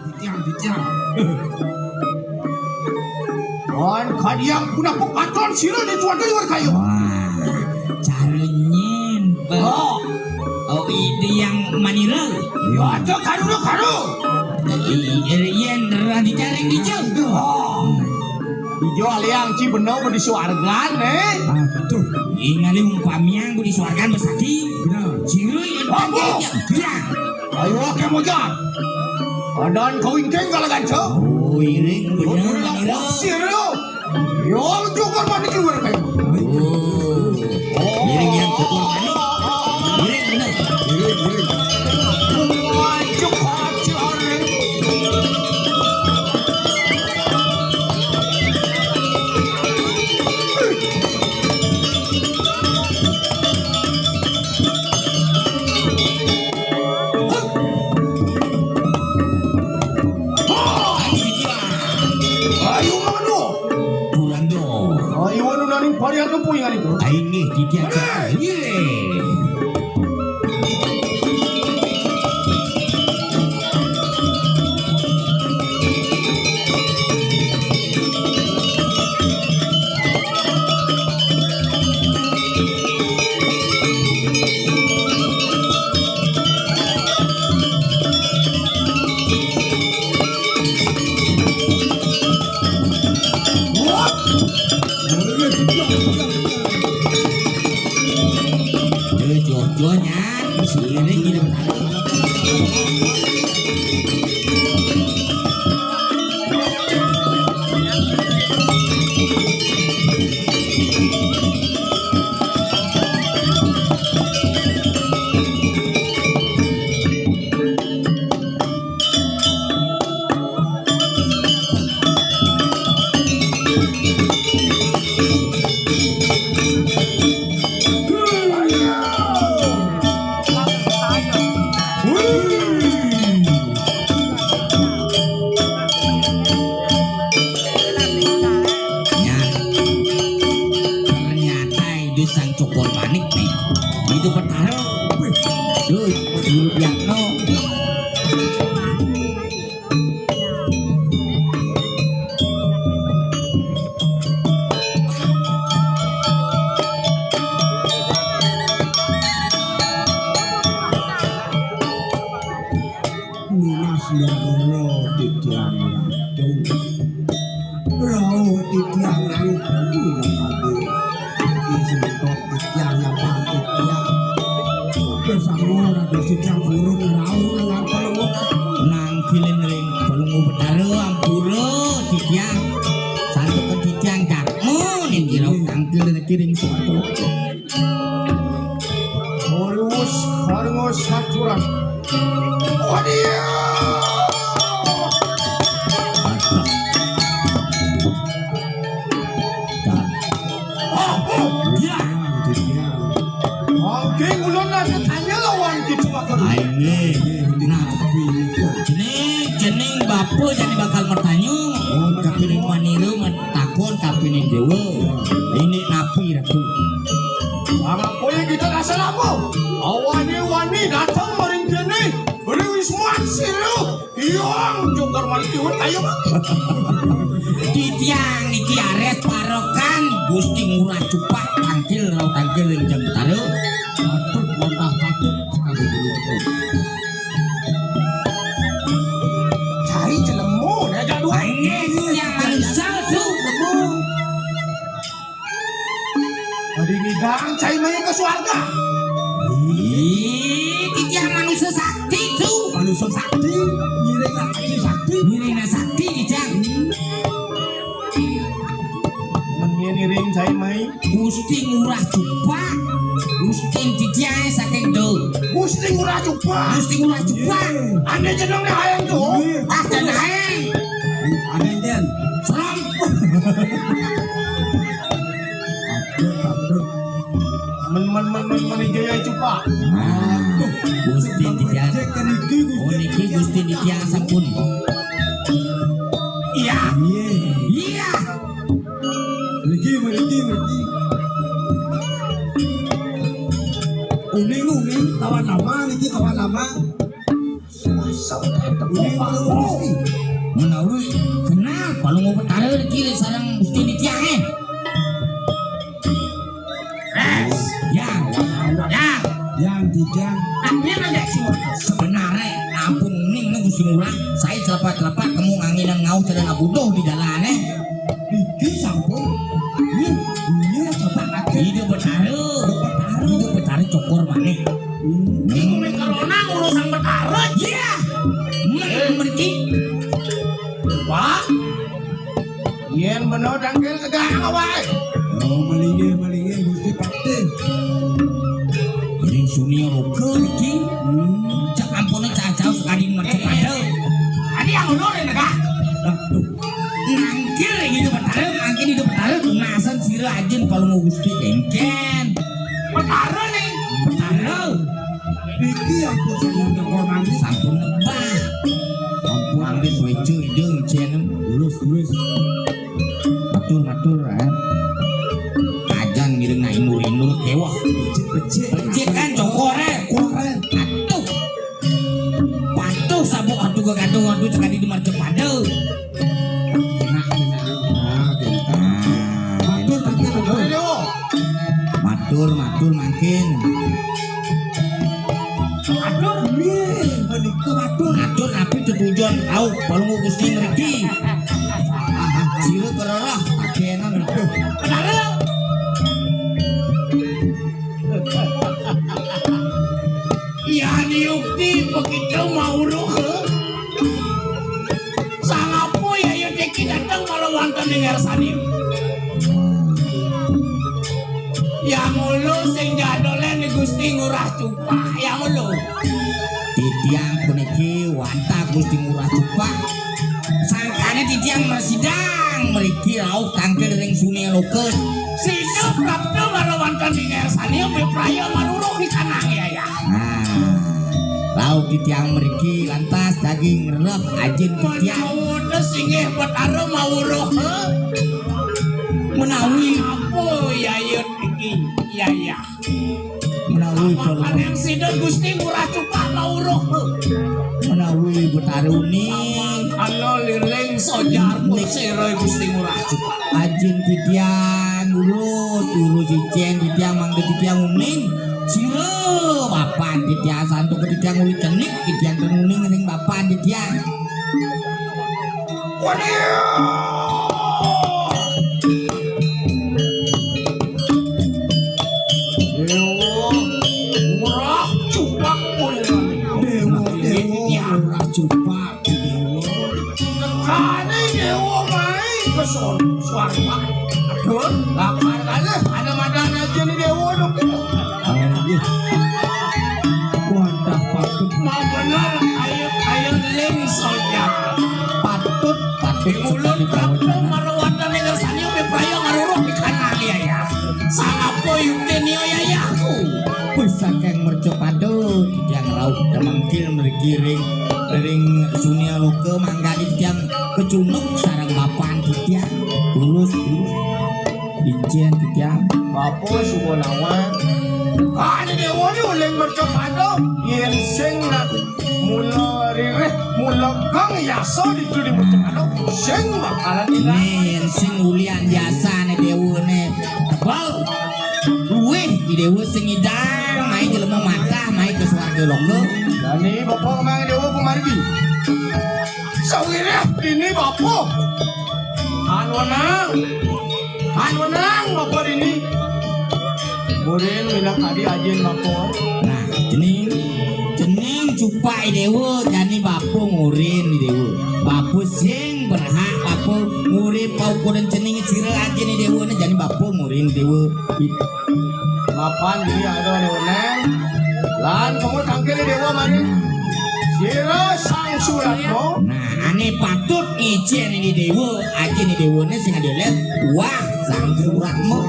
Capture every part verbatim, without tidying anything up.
Titiang, titiang. Wan kadiang punah pepatron sira di tuan liwar kayu. Wah, cara nyen. Oh. Oh, ide yang manira. Ya, ada karu, karu. Yen radi careng ijo. Oh. Ijo aliang ci benau di suargan, eh. Aduh. Ingali umpamiang di suargan besaki. Benar. Sira ya. Ayo, oke, mujur. Adan kawingking kala ganca. Oh, iring bener, bener. Sira. Yo, cukur mandi keluar kayu. Oh. Iring yang cukur mandi. Iring bener. Iring, iring. Wajib, wajib, iring. Ayo mano. Purando. Ayo anu nani parian lupu yang itu. Aing nih titian. Ye. Tuh, cuh, cuh, nyan. Sini gini. Nya, ternyata itu Sang Cokor Manik nih. Itu Betara. Wih, duh, Guru Biakno. Nunas loro titiang ratu. Rauh titiang ratu nang ade. Iki sentok titiang nyampan titiang. Bersama ratu titiang burung rauh nang pelungguh. Nangkilin ring pelungguh Betara ampura titiang. Santukan titiang jakmu ning kira nangkilin kiring suatu. Horus, horus, saturan. Wadia. Dan. Oh, oh, ya. Oke, ulun ada tanya lawan kita bakal. Ayo, nah, jening, jening bapa jadi bakal bertanya. Oh, tapi manira takon kapining dewa. Ini napi, Ratu? Apa ya kita rasa apa? Awane wani datang maring kene. Beri wisman siru. Yang jungkar mati wet ayo, Bang. Titiang niki ares parokan Gusti Ngurah Cupak tangkil rau tangkil ring jentara. Patut, mantap, patut. Cari jelemu, ya, jadwal. Ini yang manusia tuh. Jelemu. Adi ngidang cai maya ke swarga. Ih, titiang manusia sakti tuh. Manusia sakti, ngiring sakti, sakti. Ngiring sakti, titiang. Menyen iring cai mai. Gusti Ngurah Cupak. Gusti titiang saking do. Gusti Ngurah Cupak. Gusti Ngurah Cupak. Ane jeneng ne hayang tuh. Ah, dan hayang. Aduh, aduh. Men, men, men, men, men, Jaya Cupak. Nah, Gusti Titiang. Oh, niki Gusti Titiang sampun. Iya. Iya. Iya. Mriki, mriki, mriki. Uning, uning, kawan lama niki, kawan lama. Uning, uning, uning. Menawi kenal, kalau mau betara niki sareng Gusti Titiang, eh. Yang, yang, yang Titiang. Tapi ada sebenarnya ampun ning nang Gusti Ngurah, saya celepak-celepak kamu nganginan ngau jalan abuduh di jalan, eh. Niki sampun. Iya, iya, coba aja. Ide betara. Betara. Ide betara cokor maneh. Hmm. Ning meh corona urusan betara. Iya. Men mriki. Pak. Yen bener tangkil tegak awake. Oh, malinggih, malinggih, Gusti Patih. Ning suni roga iki. Hmm. Cak ampune cacau sekali mercepada. Adi yang ulur ya, Kak? Waduh. Nangkil iki Betara, mangkin iki Betara. Nasan sira ajin kalau mau Gusti kengken. Betara nih. Betara. Iki ampun sampun teko mandi. Sampun nebah. Ampun ambil suwejo idung jen. Terus, terus. Matur, matur, eh. Ajan ngiring nak inur-inur kewah. Becik, becik. Becik kan cokore. Cokore. Aduh. Patuh sabuk aduh ke kadung aduh cekadi di marcepada. Enak, enak. Ah, enak. Matur, matur, matur. Matur, matur mangkin. Matur, nggih, menika matur. Matur napi tetujon au, Palungguh Gusti mriki. Sira kerereh agenan. Iya, diukti begitu mau ruh. Sangapu ya, ya, deki dateng malah wonten ing ngersane. Yang ulu sing jadolen Gusti Ngurah Cupak, yang ulu. Titiang puniki wantah Gusti Ngurah Cupak. Sangkane titiang mresidang mriki rauh tangkil ring sune loka. Sida prapta malah wonten ing ngersane, mipraya maruruh di kanang ya, ya. Nah, rauh titiang mriki lantas daging rereh ajin titiang. Menawi singgih Betara mawuruh, he? Menawi apa yayut iki? Iya, iya. Menawi Apa kalau kaning sida Gusti Ngurah Cupak mawuruh, he? Menawi Betara uni. Ana liling sojar pun sira Gusti Ngurah Cupak. Ajin titiang urus, urus icen titiang mangga titiang uning. Sira papan titiang santuk titiang uli kenik titiang ten uning ring papan titiang. Waduh. Dewa, Ngurah Cupak pun. Dewa, Dewa, Ngurah Cupak, Dewa. Tekane dewa mai ke sono, swarga. Aduh, lapar kali. Ada madan aja nih dewa dong. Ayo. Wadah patut. Mau bener, ayo, ayo ling soja. Patut, patut. Di mulut kampung marawatan yang ngersani udah praya ngaruruh di kanal ya, ya. Sangapo yukti nio ya, ya aku. Wis saking mercapada titiang rauh damangkil mriki ring, ring sunia loka mangkani titiang kecunduk sareng bapan titiang. Lurus, lurus. Icen titiang. Bapa suba nawang. Ah, ini dewa ni uling mercapada. Yen sing nak mula ririh, mula geng yasa ditu di mercapada. Sing bakalan ilang. Nih, yen sing ulian yasane dewa ne tebal. Luwih di dewa sing idang, mai jelema matah, mai ke swarga loka. Dani bapa mai dewa pamargi. Sawireh dini bapa. Han wenang. Han wenang bapa dini. Murin minangka adi ajin bapa. Nah, cening, cening cupak i dewa, jani bapa ngurin i dewa. Bapa sing berhak bapa ngurin paukuran cening sira ajin i dewa, nah, jani bapa ngurin dewa. Mapan dini ada dewa neng. Lan kamu tangkil i dewa mari. Sira sang Suratmu. Nah, ané patut ngijén né déwa, ajé né déwané sing ada lét. Wah, Sang Suratmu.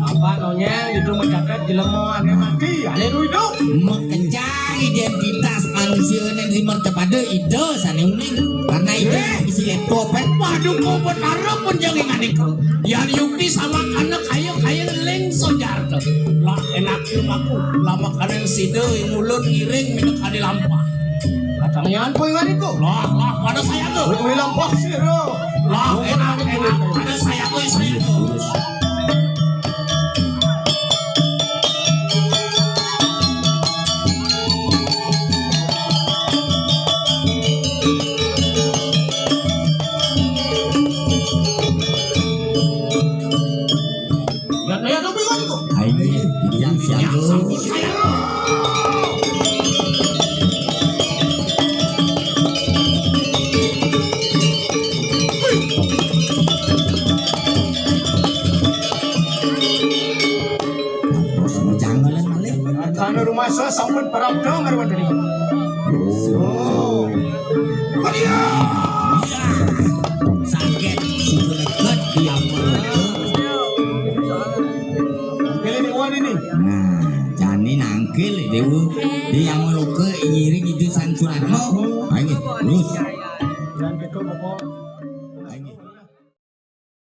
Apa nonyang itu mencatat jelema ané mati, ané nu hidup. Makejang identitas manusiané di mercepada ida sané uning. Karena ida isi laptop, eh. Waduh, kok betara pun jangan ngadika. Yan yukti sama anak kaya-kaya ling sojar. Lah, enak aku. Lama kanan sida, mulut ngiring, minta kali lampah. Katanya apa yang ada tu? Lah, lah, pada saya tu. Wih, lampah sih, bro. Lah, enak, enak, pada saya tu, saya tu. Ayo, siap-siap. Jangan malih. Karena rumah saya sampai perabda ngarep diri. Oh. Sakit, suku dekat di Amaloka. Pilih di luar ini. Nah, jani nangkil déwa di Amaloka ngiring itu Sang Suratmu. Ayo, terus. Dan gitu pokok.